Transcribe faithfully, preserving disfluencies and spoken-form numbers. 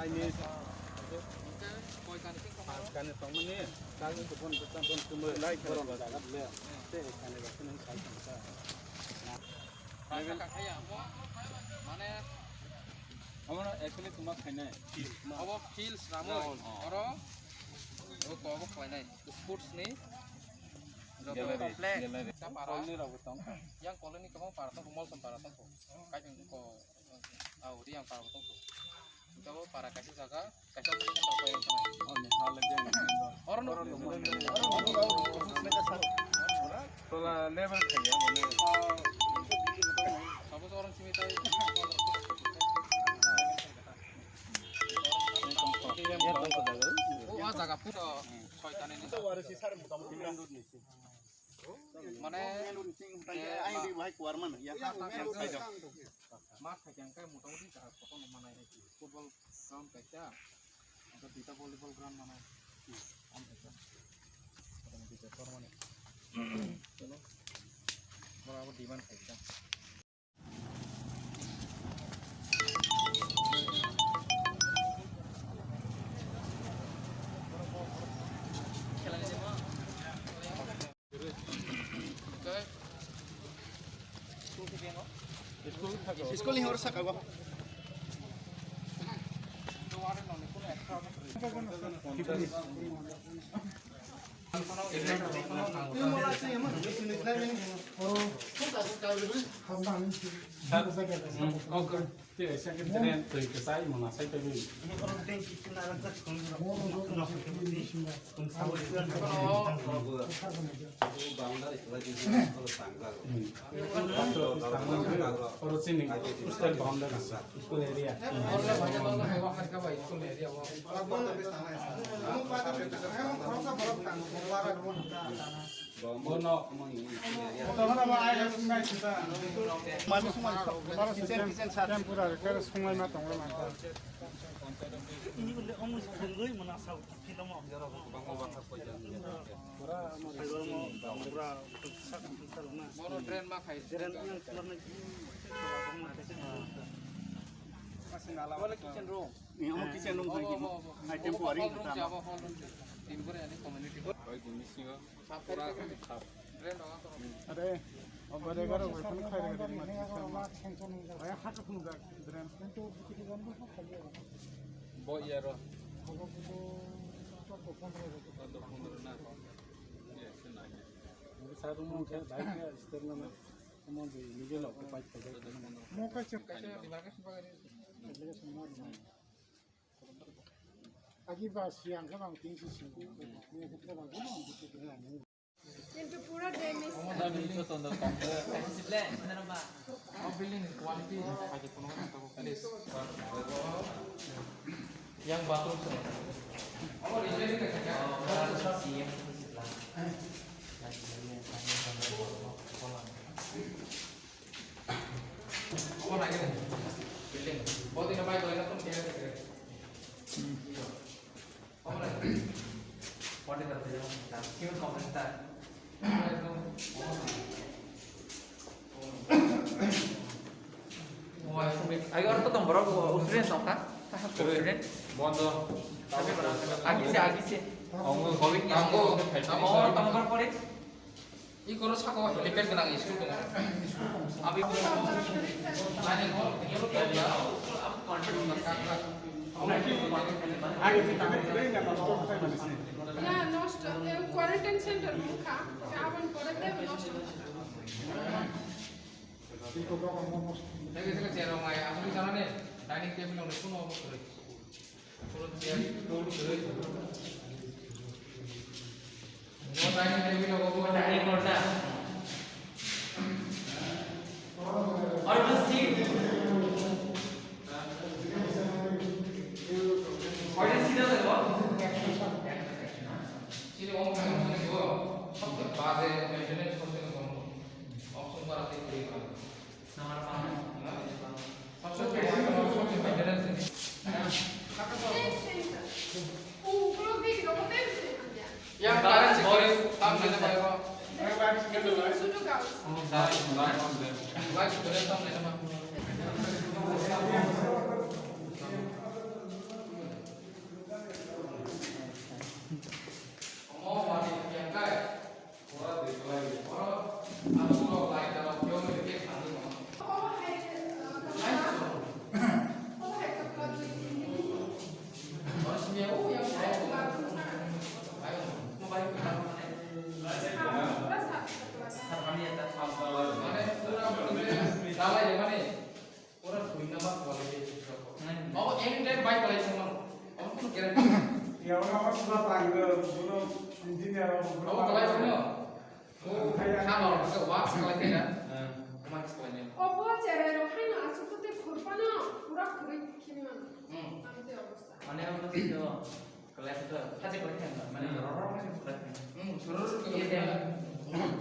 Kani tongmani, kani tongmani, kani tongmani, lai kani tongmani. Mane, omo no actually tuma khainai. Obo fields ramwi, oro, obo khlainai, sports ni, joto complex, para, yang colony kwbang para tongkha, Molsom para tongkha, kaisa ko, au, Riang para tongkha. Tabuk para kaisa jaga, kaisa building bai paiyang thanai. Oro no. Tola level khaiya mane. Sabos orang simi tai. O a jaga pura soitani ni. Mane, eh, ma-, ma khaikhe hwnkhe motamoti jaga kotorno manai hai football ground kaisa, hwnkhe duita volleyball ground manai. Motamoti joto mane. Chalo. Boro abo demand khaikha. School ni hor saka go. Oro chini coastal boundary, school area. Bono. Tempura, tempura, sunglaima tongwi manta. Bono drain ma khai. Drain yang keluar lagi. Wala kitchen room. Ini omo kitchen room lagi. Obo, obo, obo. Ai, temporary. Hall room se, abo hall room se. Tin guri ani community hall. Oi, dini singo. Sap pura sap. Drain rogo to. Are, obo de garo bai phone khai rega dini mati. Ai, hatu phone ga drain. Bo yaro. Chaudo pondro na. Yes, na. Sa room ke bai ke step na. Mo kaisa. Agi ba siang ka bang tin si si. Ni ka bang ko mo. Kintu pura damage. Building quality. Yang bathroom. Omo naikhe building. Bo dino bai golaina tong khe. Omo naikhe. What is the result? Human complaint that. Agi oro to tong borok student tong kha. Student. Bondo. Agi se, agi se. Omo hobby ni. Tango. Omo tong bor pore. Iko ro saka o helipad gwnang school tongo. Abi. Na, nosto, em, quarantine center wngkha. Aboni pore tei nosto. Tei kisa chair rok mai, aswk sana ni dining table rok ni phano obo kwrwi. Phano chair, table kwrwi. Bo dining table rok obo dining hall na. Or the seat. Or the seat of the wall. Chini omo khe omo chini bo. Baje maintenance korte ko. Option para tei kwrwi. Yang current security tam nene bai ko. Light security tam nene ma. Kalai songmano. Omo kono guarantee. Ya, omo omo sula tanggo, bono engineer rok, bono Omo kalai songmano. O, ha, no, ha, no, wa, kalai kena. Hmm. Omo kalai kena. Obo cherai rok haino asuk tei khurpano pura khurui khimano. Hmm. Amte obostha. Mane omo sito kalai sito haji koi kena, mane Hmm. roro haji koi kena. Hmm, roro koi kena. Iya, iya. Hmm.